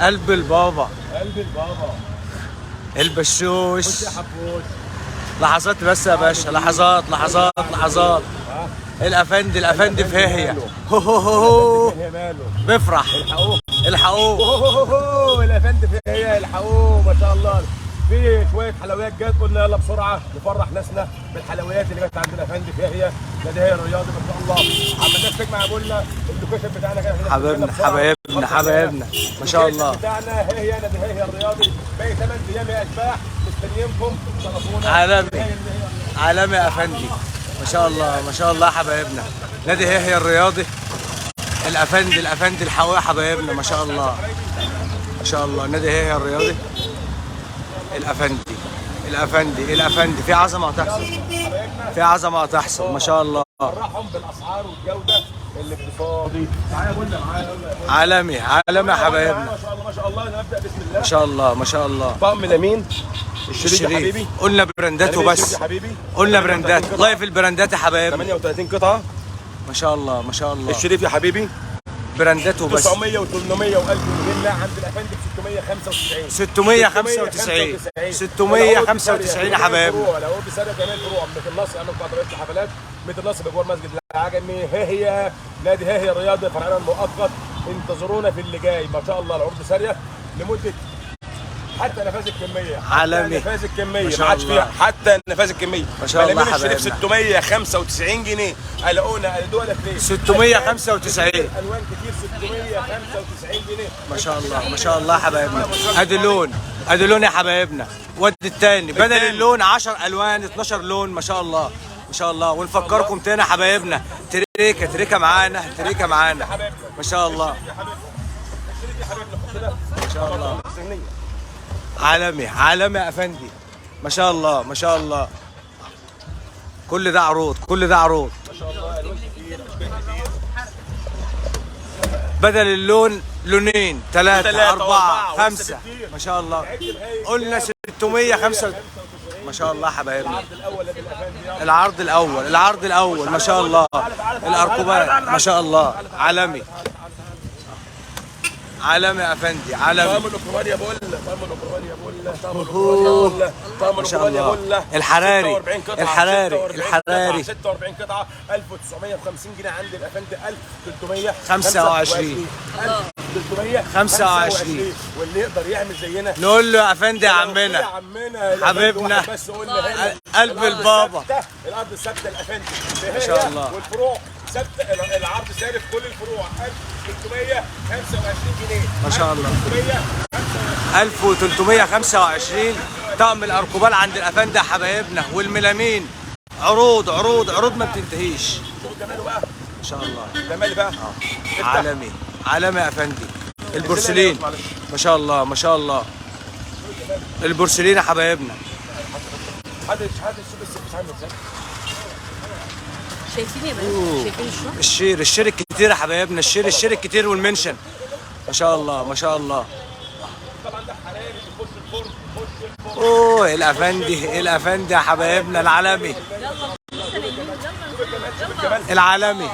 قلب البابا، قلب البابا. البشوش. خش يا حبوش. لحظات بس يا باشا، لحظات لحظات لحظات. الافندي، الافندي في هي هو هو هو هو. هي ماله؟ بيفرح. الحقوه. الحقوه. الافندي في هي، الحقوه. ما شاء الله في شوية حلويات جت، قلنا يلا بسرعة نفرح ناسنا بالحلويات اللي جت عند الافندي في هي نادي هي الرياضي. ما شاء الله عم الناس تجمع قلنا ال location بتاعنا كده. حبايبنا حبايبنا حبايبنا ما شاء الله. بتاعنا هي نادي هي الرياضي، باقي 8 ايام يا اشباح، مستنيينكم شرفونا. عالمي عالمي يا افندي، ما شاء الله ما شاء الله حبايبنا. نادي هي الرياضي، الافندي، الافندي الحقوه حبايبنا، ما شاء الله ما شاء الله. نادي هي الرياضي، الافندي الافندي الافندي، في عظمه هتحصل، في عظمه هتحصل ما شاء الله. فرحهم بالاسعار والجودة الاقتصادي. تعالى يا بولا، معايا يلا يا بولا. عالمي عالمي يا حبايبنا. ما شاء الله ما شاء الله. نبدا بسم الله. ما شاء الله ما شاء الله. طقم لمين؟ الشريف يا حبيبي. الشريف. قلنا براندات وبس، يا حبيبي قلنا براندات، live البراندات يا حبايبنا. 38 قطعه. ما شاء الله ما شاء الله. الشريف يا حبيبي براندات وبس. 900 و800 و1000 و200 عند الافندي ب 695. 695 695 يا حبايبنا. العروض ساريه جميع الفروع، ميت النصر امام قاعة رئيس الحفلات، ميت النصر بجوار مسجد العجمي. هي نادي هي الرياضي فرعنا المؤقت. انتظرونا في اللي جاي ما شاء الله. العروض ساريه لمدة حتى نفاذ الكمية، عالمي. حتى نفاذ الكمية، ما شاء ما عادش الله. فيها حتى نفاذ الكمية. ما شاء الله ملامين الشريف حبايبنا. 695 جنيه. قلقونا قلدونا ليه؟ 695. الوان كتير، 695 جنيه. ما شاء الله ما شاء الله حبايبنا. ادي لون، ادي لون يا حبايبنا. ودي التاني بدل اللون 10 الوان، 12 لون. ما شاء الله ما شاء الله. ونفكركم تاني يا حبايبنا، تريكه تريكه معانا، تريكه معانا. ما شاء الله يا حبيبنا الشريف يا حبيبنا، حط ده. ما شاء الله. ذهنية. عالمي عالمي يا افندي، ما شاء الله ما شاء الله. كل ده عروض، كل ده عروض. ما شاء الله الوان كتير، اشكال كتير. بدل اللون لونين، ثلاثة، ثلاثة، أربعة، وأربعة، خمسة. ولسه بكتير. ما شاء الله. عد بهاي. قلنا 605. ما شاء الله حبايبنا. العرض الاول للافندي يلا. العرض الأول، العرض الأول ما شاء الله. الأركوبات ما شاء الله. عالمي عالمي يا أفندي، عالمي. طعم الاوكراني يا بولا، طعم الاوكراني يا بولا، طعم الاوكراني يا بولا، طعم ما شاء الاوكراني يا الله. بولا. الحراري، 46 قطعة، الحراري، 46 الحراري. قطعة، 46 قطعة 1950 جنيه عند الافندي. 25. 1325. واللي يقدر يعمل زينا نقول له يا أفندي يا يا عمنا، عمنا الأفندي حبيبنا. واحد بس قلنا هنا. قلب الأرض البابا. ثابتة، الارض الثابتة الافندي. ما شاء الله. والفروع ثابتة، العرض ثابت في كل الفروع. 1325 جنيه. ما شاء الله. 1325. 1325 طقم الاركوبال عند الافندي يا حبايبنا. والميلامين عروض عروض عروض ما بتنتهيش. شوف جماله بقى، ما شاء الله. جمالي بقى. افتح. عالمي عالمي يا افندي. البورسلين ما شاء الله ما شاء الله. البورسلين يا حبايبنا. حد حد شوف السيرفيس عامل ازاي. شايفين يا بنات؟ شايفين الشغل؟ ال share، ال share الكتير يا حبايبنا. ال share، ال share الكتير وال mention. ما شاء الله ما شاء الله. طبعا ده حراري، يخش الفرن، يخش الفرن. اوه الافندي، الافندي يا حبايبنا. العالمي يلا لسه نايمين، يلا يلا. العالمي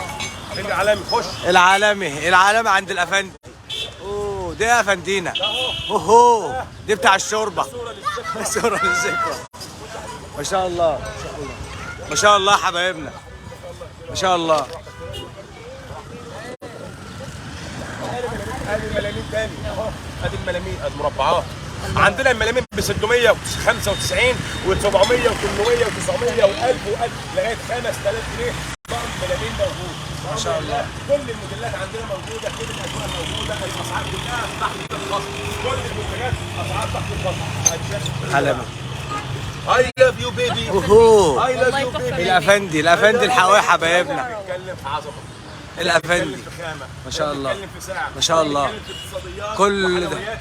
العالمي، خش. العالمي العالمي عند الافندي. اوه ده يا افندينا. اوهو دي بتاع الشوربة. صوره للذكرى. صوره للذكرى. ما شاء الله ما شاء الله حبايبنا ما شاء الله. ادي الملامين تاني اهو، ادي الملامين، ادي المربعات. عندنا الملامين ب 695 و700 و800 و900 و1000 و1000 لغاية 5000 جنيه. طقم ملامين موجود ما شاء الله. كل الموديلات عندنا موجودة، كل الاجواء موجودة، الاسعار كلها تحت الخصم، كل المنتجات اسعار تحت الخصم. عالمي. I love you baby، اوهو I love you baby. الافندي، الافندي الحقيقي حبايبنا. بنتكلم في عظمه، الافندي بنتكلم في خامة، ما شاء الله. بنتكلم في ساعة، ما شاء الله. بنتكلم في اقتصاديات كل ده. وحلويات.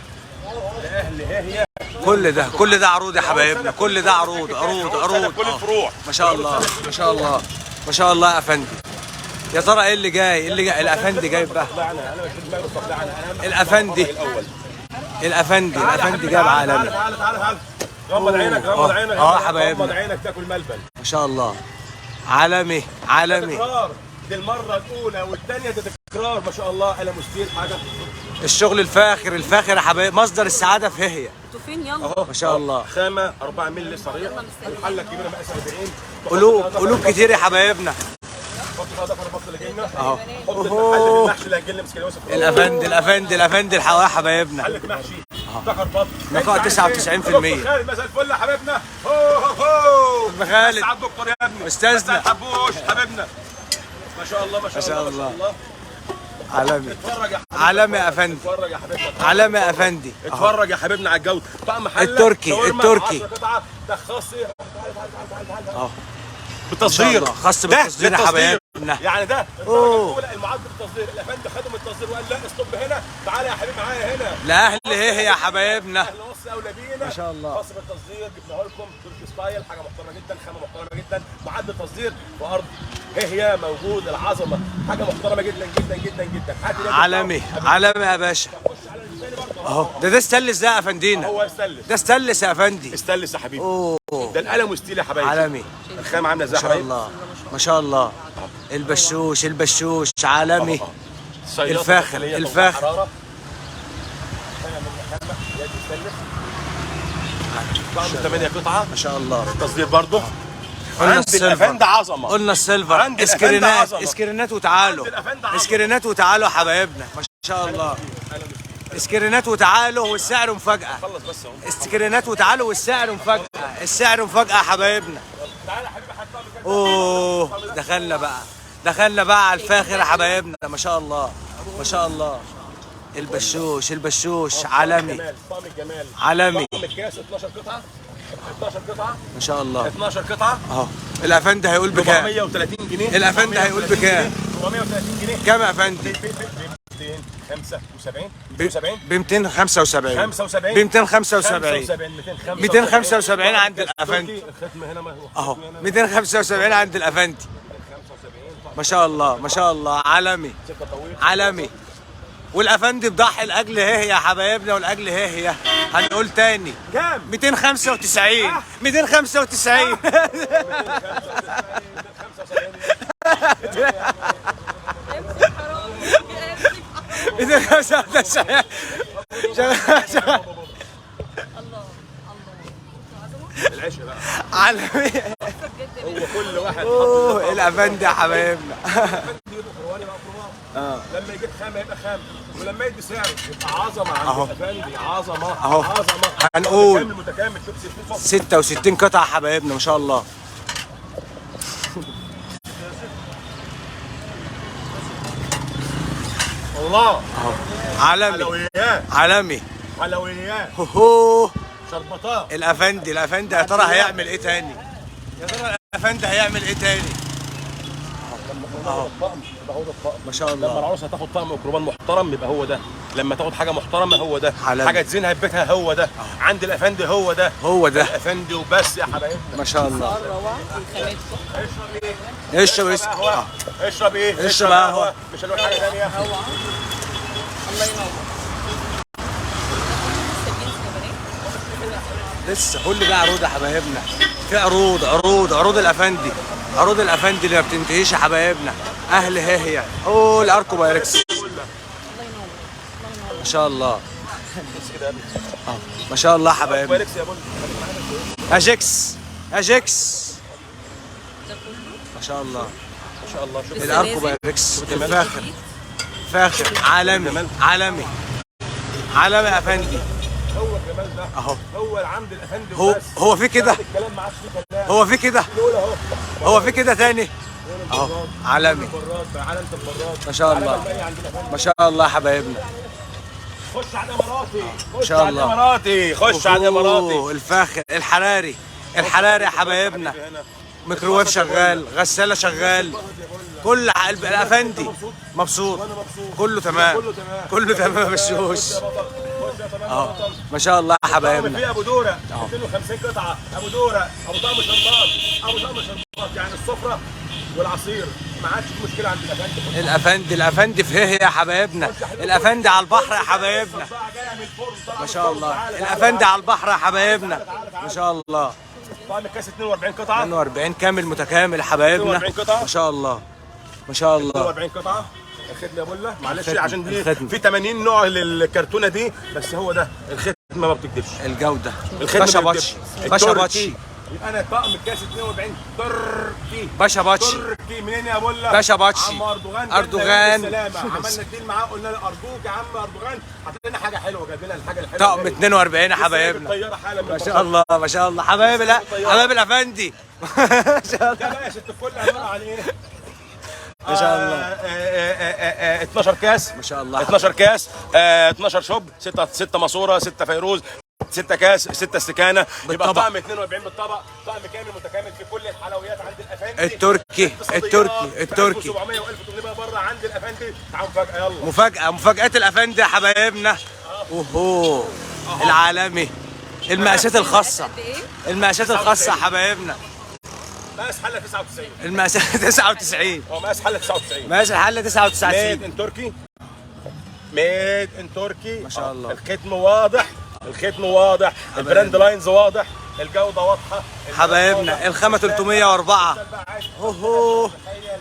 لاهل هي كل ده، كل ده عروض يا حبايبنا، كل ده عروض عروض عروض. كل الفروع. ما شاء الله ما شاء الله ما شاء الله يا افندي. يا ترى ايه اللي جاي؟ ايه اللي جاي؟ الافندي جايب بقى. لا انا مش في دماغي بالظبط. لا انا الافندي. الاول. الافندي، الافندي جايب عالمي. تعالى تعالى تعالى، غمض عينك، غمض عينك، حبايبنا. غمض عينك تاكل ملبن. ما شاء الله. عالمي عالمي. تكرار، دي المرة الاولى والثانية، ده تكرار ما شاء الله. قلم وستيل حاجة. الشغل الفاخر الفاخر يا حبايبي، مصدر السعادة في هي. انتوا فين؟ يلا ما شاء الله. خامة 4 مللي صريح، الحلة الكبيرة مقاس 40. قلوب قلوب كتير يا حبايبنا. حط فيها ضفر البط اللي جاي لنا اهو. حط حله المحشي اللي هتجي لنا مسكين يوسف. الافندي الافندي الافندي الحقيقة يا حبايبنا. حله محشي ذكر بط نقاء 99%. خالد مساء الفل يا حبيبنا. هو هو هو خالد على الدكتور يا ابني، استاذنا حبوش حبيبنا. ما شاء الله ما شاء الله ما شاء الله. عالمي اتفرج يا حبيبي، عالمي يا افندي، اتفرج يا حبيبنا، عالمي يا افندي، اتفرج يا حبيبنا على الجودة. طقم حله التركي التركي قطعه ده خاص. اهو بالتصدير، خاص بالتصدير يا حبايبنا. يعني ده الدرجة المعد بالتصدير. الافندي خده من التصدير وقال لا stop هنا، تعالى يا حبيبي معايا هنا لاهل هي يا حبايبنا. اهل مصر اولى بينا ما شاء الله. خاص بالتصدير جبناه لكم تركي style، حاجة محترمه جدا، خامة محترمه جدا، معد بالتصدير وارض هي موجود العظمة، حاجة محترمه جدا جدا جدا جدا. عالمي عالمي يا باشا. اهو ده ستانلس ده يا افندينا. هو ستانلس ده ستانلس يا افندي، ستانلس يا حبيبي. اوه ده القلم و steel يا حبايبي. عالمي. الخامة عامله ازاي ما شاء الله ما شاء الله. البشوش البشوش عالمي. الفاخر الفاخر. طقم 8 قطعه ما شاء الله. التصدير برضه. قلنا عند الافندي عظمه، قلنا ال silver. اسكرينات اسكرينات وتعالوا، اسكرينات وتعالوا يا حبايبنا ما شاء الله. اسكرينات وتعالوا والسعر مفاجأة. خلص بس اهو. اسكرينات وتعالوا والسعر مفاجأة، السعر مفاجأة يا حبايبنا. تعالى يا حبيبي حطها. اوه دخلنا بقى، دخلنا بقى على الفاخر يا حبايبنا ما شاء الله ما شاء الله. البشوش البشوش عالمي طقم الجمال عالمي. طقم الكاس 12 قطعة، 12 قطعة ما شاء الله، 12 قطعة اهو. الافندي هيقول بكام؟ 430 جنيه. الافندي هيقول بكام؟ 430 جنيه. كام يا افندي؟ 275 ب 275 75 ب 275 275 عند الافندي الختم هنا اهو. 275 عند الافندي ما شاء الله ما شاء الله. عالمي عالمي. والافندي بضحي لاجل هي يا حبايبنا ولاجل هي. هنقول تاني كام؟ 295 295. 295. الله العشق بقى عالمي. هو كل واحد اوه الافندي يا حبايبنا. لما يجيب خامة يبقى خامة، ولما يدي سعر يبقى عظمه. عند الافندي عظمه اهو. عظمه. هنقول متكامل. شوف 66 قطعه حبايبنا ما شاء الله. الله اهو. عالمي حلويات عالمي حلويات هو شربطات. الافندي الافندي يا ترى هيعمل ايه تاني؟ يا ترى الافندي هيعمل ايه تاني؟ لما الطقم يبقى هو ده الطقم ما شاء الله. لما العروسة تاخد طقم وكروبان محترم يبقى هو ده، لما تاخد حاجة محترمه هو ده، عالمي. حاجة تزينها في بيتها هو ده، عند الافندي هو ده، هو ده الافندي وبس يا حبايبنا ما شاء الله. الخامات اشرب ايه؟ اشرب قهوة. اشرب ايه؟ اشرب قهوة. مش هنقول حاجة ثانية. الله ينور. لسه كل ده عروض يا حبايبنا، في عروض عروض عروض الافندي، عروض الافندي اللي ما بتنتهيش يا حبايبنا. اهل هي اوه الاركو بايركس ما شاء الله. ما شاء الله حبايبنا. اجكس اجكس ما شاء الله ما شاء الله. شوف الاركو بايركس الفاخر فاخر عالمي عالمي عالمي يا افندي. هو الجمال ده اهو، هو العمد الافندي. هو هو في كده، الكلام ما عادش فيه كلام. هو في كده، هو في كده تاني اهو. عالمي علامة البراد ما شاء الله ما شاء الله يا حبايبنا. خش على الاماراتي، ما شاء الله الاماراتي، خش على الاماراتي. الفاخر الحراري الحراري يا حبايبنا. ميكروويف شغال، غسالة شغال، كل الافندي مبسوط، كله تمام كله تمام يا بشوش اهو. ما شاء الله يا حبايبنا. في ابو دوره 250 قطعه، ابو دوره، ابو طقم شربات، ابو طقم شربات، يعني السفرة والعصير ما عادش في مشكلة عند الافندي. الافندي الافندي في هي يا حبايبنا، الافندي على البحر يا حبايبنا ما شاء الله. الافندي على البحر يا حبايبنا ما شاء الله. طقم الكاس 42 قطعه، 42 كامل متكامل يا حبايبنا 42 قطعه ما شاء الله ما شاء الله. 42 قطعه الختم يا بولا، معلش الختم، عشان دي الختم. في 80 نوع للكرتونه دي، بس هو ده الختم ما بتكدبش. الجودة. الختم باشا ما باتشي، بتكدبش. باشا التركي. باتشي. يبقى انا طقم الكاس 42 تركي. باشا باتشي. تركي منين يا بولا؟ باشا باتشي. عم اردوغان. أردوغان. السلامة، عملنا deal معاه، قلنا له ارجوك يا عم اردوغان هات لنا حاجة حلوة، جاب لنا الحاجة الحلوة. طقم 42 يا حبايبنا. الطيارة حالا من ما شاء الله ما شاء الله حبايبي، لا حبايب الافندي. ما شاء الله ده بقى يا ست الكل عبارة عن ايه؟ ما شاء الله. 12 كاس. ما شاء الله. 12 كاس، 12 شوب، 6 ماسوره، 6 فيروز، 6 كاس، 6 استكانه. يبقى بالطبق. طقم 42 بالطبق، طقم كامل متكامل في كل الحلويات عند الافندي. التركي، اقتصاديات التركي، التركي. 1700 و1800 بره عند الافندي. تعالوا مفاجاة، يلا. مفاجأة، مفاجآت الافندي يا حبايبنا. اوهو العالمي، المقاسات الخاصة، قد ايه؟ المقاسات الخاصة يا حبايبنا. مقاس حله 99. المقاسات 99. هو مقاس حله 99. مقاس الحلة made 99. in Turkey، made in Turkey. ما شاء الله. الختم واضح، الختم واضح، ال brand lines واضح، الجودة واضحة. حبايبنا الخامة 304. اوهو تخيل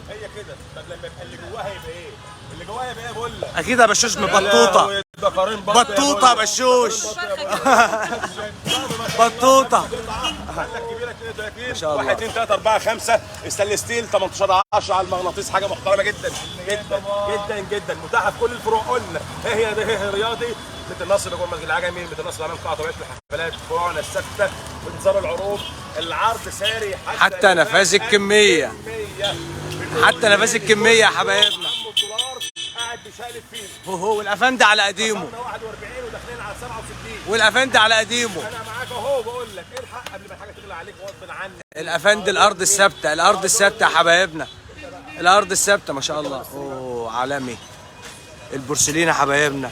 هي كده. طب لما يبقى اللي جواها يبقى ايه؟ اللي جواها يبقى ايه يا بولا؟ اكيد يا بشوش بطوطة. ده قارين بط يا بطوطة يا بولا. بشوش. بطوطة. حلة كبيرة 32. ما شاء الله. 1 2 3 4 5 stainless steel 18 10 على المغناطيس، حاجة محترمة جدا جدا جدا جدا، متاحة في كل الفروع. قلنا هي ده هي رياضي مثل النصر بجوار مسجد العجمي، مثل النصر امام قاعة طبيعة الحفلات، فروعنا الثابتة بانتظار العروض. العرض ساري حتى نفاذ الكمية. حتى نفاذ الكمية يا حبايبنا. عم الدولار قاعد بيشقلب فينا. هو والافندي على قديمة. 41 وداخلين على 67. والافندي على قديمة. انا معاك اهو، بقول لك الحق قبل ما الحاجة تغلى عليك غصب عنك. الافندي الارض الثابتة، الارض الثابتة يا حبايبنا، الارض الثابتة. ما شاء الله. اوه عالمي. البورسلين يا حبايبنا،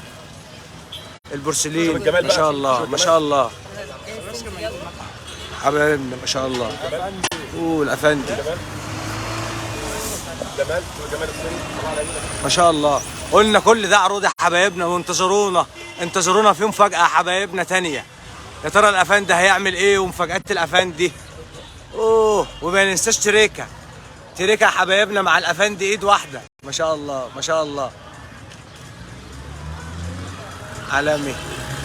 البورسلين. الجمال ما بقى. شاء الله شوف ما شاء الله حبايبنا، ما شاء الله. اوه الافندي جمال، جمال الصين. طلع على يمينك. ما شاء الله. قلنا كل ده عروض يا حبايبنا، وانتظرونا، انتظرونا في مفاجأة يا حبايبنا تانية. يا ترى الافندي هيعمل ايه ومفاجآت الافندي؟ اوه وما ننساش تريكا، تريكا يا حبايبنا مع الافندي ايد واحدة. ما شاء الله ما شاء الله. عالمي.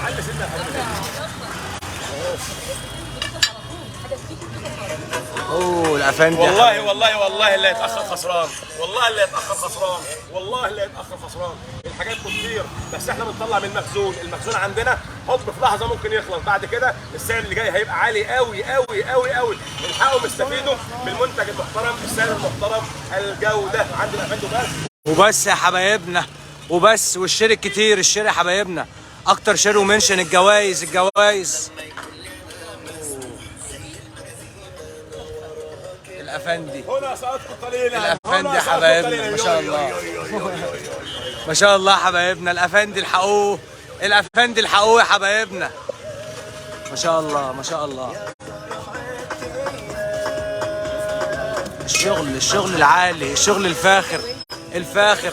علي سنة يا حبيبي. اوه الافندي يا والله حبايبنا. والله والله اللي هيتاخر خسران، والله اللي هيتاخر خسران، والله اللي هيتاخر خسران. الحاجات بتطير، بس احنا بنطلع من المخزون، المخزون عندنا هوب في لحظة ممكن يخلص. بعد كده السعر اللي جاي هيبقى عالي قوي قوي قوي قوي. الحقوا استفيدوا بالمنتج المحترم، السعر المحترم، الجودة عند الافندي بس. وبس يا حبايبنا، وبس. وال share الكتير، ال share يا حبايبنا اكتر share و mention. الجوايز، الجوايز. الافندي، هنا سأدخل قليلا. الافندي هنا يا سأدخل حبايبنا. قليلا. ما شاء الله ما شاء الله حبايبنا. الافندي الحقوه، الافندي الحقوه يا حبايبنا. ما شاء الله ما شاء الله. الشغل، الشغل العالي، الشغل الفاخر، الفاخر.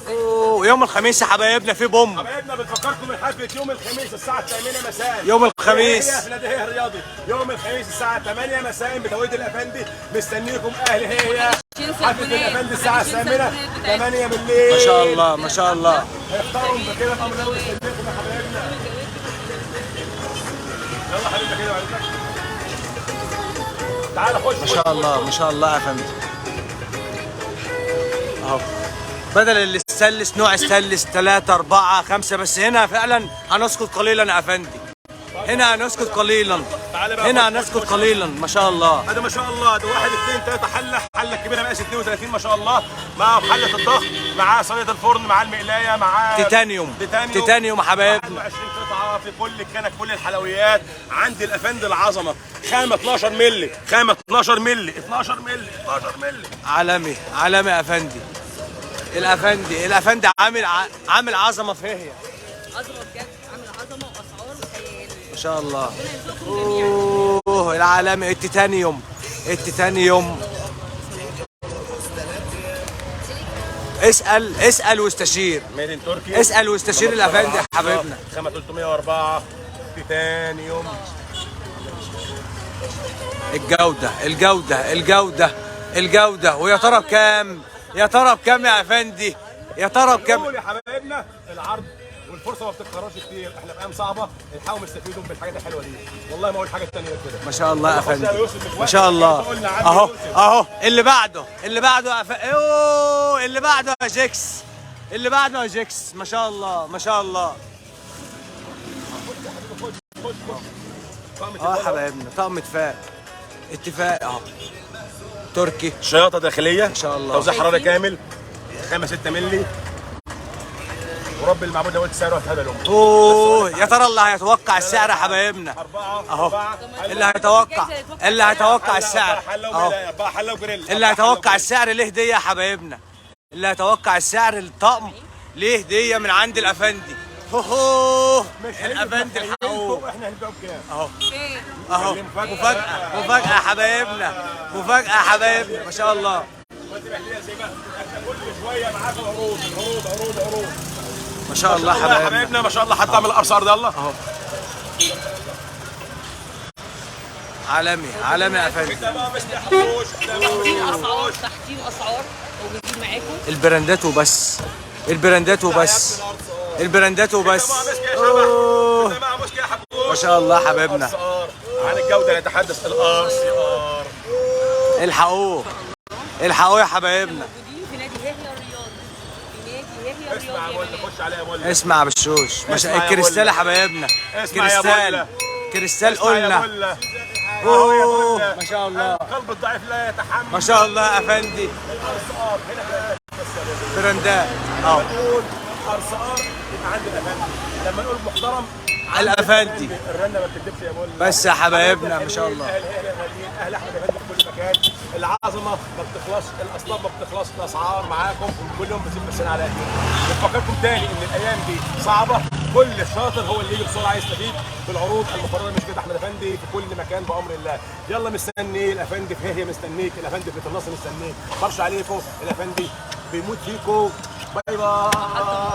أوه، يوم الخميس يا حبايبنا في بوم. حبايبنا بنفكركم من حفلة يوم الخميس الساعة 8 مساء. يوم الخميس. هي في نادي هي الرياضي يوم الخميس الساعة 8 مساء بتوقيت الافندي. مستنيكم اهل هي. ينسى حفلة البنات. الافندي الساعة محدش ينسى 8 البنات بتاعتنا. 8 بالليل. ما شاء الله ما شاء الله. اختاروا بكده الامر ده، مستنيكم يا حبايبنا. يلا حبيبنا كده بعد كده. تعالى خش. ما شاء الله ما شاء الله يا فندم. اهو بدل اللي استلس نوع استلس 3 4 5، بس هنا فعلا هنسكت قليلا يا افندي. هنا هنسكت قليلا، هنا هنسكت قليلا. ما شاء الله. هذا ما شاء الله، ده 1 2 3 حله، حله كبيرة مقاس 32 ما شاء الله، مع حله الضغط، مع صينية الفرن، مع المقلايه، مع تيتانيوم. تيتانيوم، تيتانيوم يا حبايبنا. 21 قطعه في كل الكنك، كل الحلويات عند الافندي العظمة. خامة 12 مللي، خامة 12 مللي، 12 مللي، 12 مللي. عالمي، عالمي يا افندي. الافندي، الافندي عامل عامل عظمه في هي. عظمه بجد، عامل عظمه واسعار خيال. ما شاء الله. ربنا يرزقكم جميعا. اوه العالمي. التيتانيوم، التيتانيوم. اسال، اسال واستشير. made in Turkey. اسال واستشير الافندي يا حبايبنا. خامة 304 تيتانيوم. الجودة، الجودة، الجودة، الجودة. ويا ترى بكام؟ يا ترى بكام يا افندي؟ يا ترى بكام؟ قول يا حبايبنا، العرض والفرصة ما بتتكررش كتير، احنا في ايام صعبة، الحقوا مستفيدوا بالحاجات الحلوة دي. والله ما اقول حاجة ثانية غير كده. ما شاء الله يا يلا خش يا افندي، يوسف، مش ما وقت. شاء الله. قلنا عم اهو يوسف. اهو اللي بعده، اللي بعده اوه، اللي بعده يا جيكس، اللي بعده يا جيكس. ما شاء الله ما شاء الله. طقم اه حبايبنا، طقم اتفاق، اتفاق اهو، تركي. شياطه داخلية ما شاء الله. توزيع حراري كامل، خامة 6 مللي، ورب المعبود لو قلت سعره هتهبل امه. اوه، يا ترى اللي هيتوقع السعر يا حبايبنا؟ أربعة اهو أربعة اللي هيتوقع، اللي هيتوقع السعر اهو، أربعة حلة وجريل. اللي هيتوقع السعر ليه هديه يا حبايبنا. اللي هيتوقع السعر الطقم ليه هديه من عند الافندي. هو الافندي الحقوق. احنا هنبيعه بكام؟ اهو فين؟ اهو، مفاجأة، مفاجأة يا حبايبنا، مفاجأة يا حبايبنا. ما شاء الله. ما تبيع زي ما احنا كل شوية معاك عروض عروض عروض عروض. ما شاء الله يا حبايبنا. حبايبنا ما شاء الله، حتى اعمل الابصار ده يلا. اهو عالمي، عالمي يا افندي. ده بقى مش تحبوش، ده بقى مش حاطين اسعار، تحتين اسعار موجودين معاكم. البراندات وبس، البراندات وبس، البراندات وبس. أوه. ما شاء الله حبايبنا. عن الجودة نتحدث، ال RCR. الحقوه، الحقوه يا حبايبنا. موجودين في نادي هاهيا الرياضي، في نادي هاهيا اسمع الرياضي يا يا بولا، جماعة. خش عليا يا بولا. اسمع بالشوش، ما شاء اسمع يا الكريستال يا بولا. حبايبنا. اسمع يا كريستال، بولا. كريستال اسمع يا قلنا. بولا. أهو يا أوه، بولا. ما شاء الله. القلب الضعيف لا يتحمل. ما شاء الله يا افندي. ال RCR هنا في براندات اهو. نقول RCR يبقى عند الافندي، لما نقول محترم عند الافندي. الرنه ما بتكذبش يا بولا. بس يا حبايبنا ما شاء الله. اهل اهل الغاليين، اهل احمد افندي في كل مكان. العظمة ما بتخلصش، الاصناف ما بتخلصش، الاسعار معاكم كل يوم بتزيد بس على اكيد. بنفكركم تاني ان الايام دي صعبة، كل شاطر هو اللي يجي بسرعة يستفيد بالعروض المقررة من شركة احمد افندي في كل مكان بامر الله. يلا مستني الافندي في هي مستنيك، الافندي في النصر مستنيك، برش عليكم، الافندي بيموت فيكم. bye bye.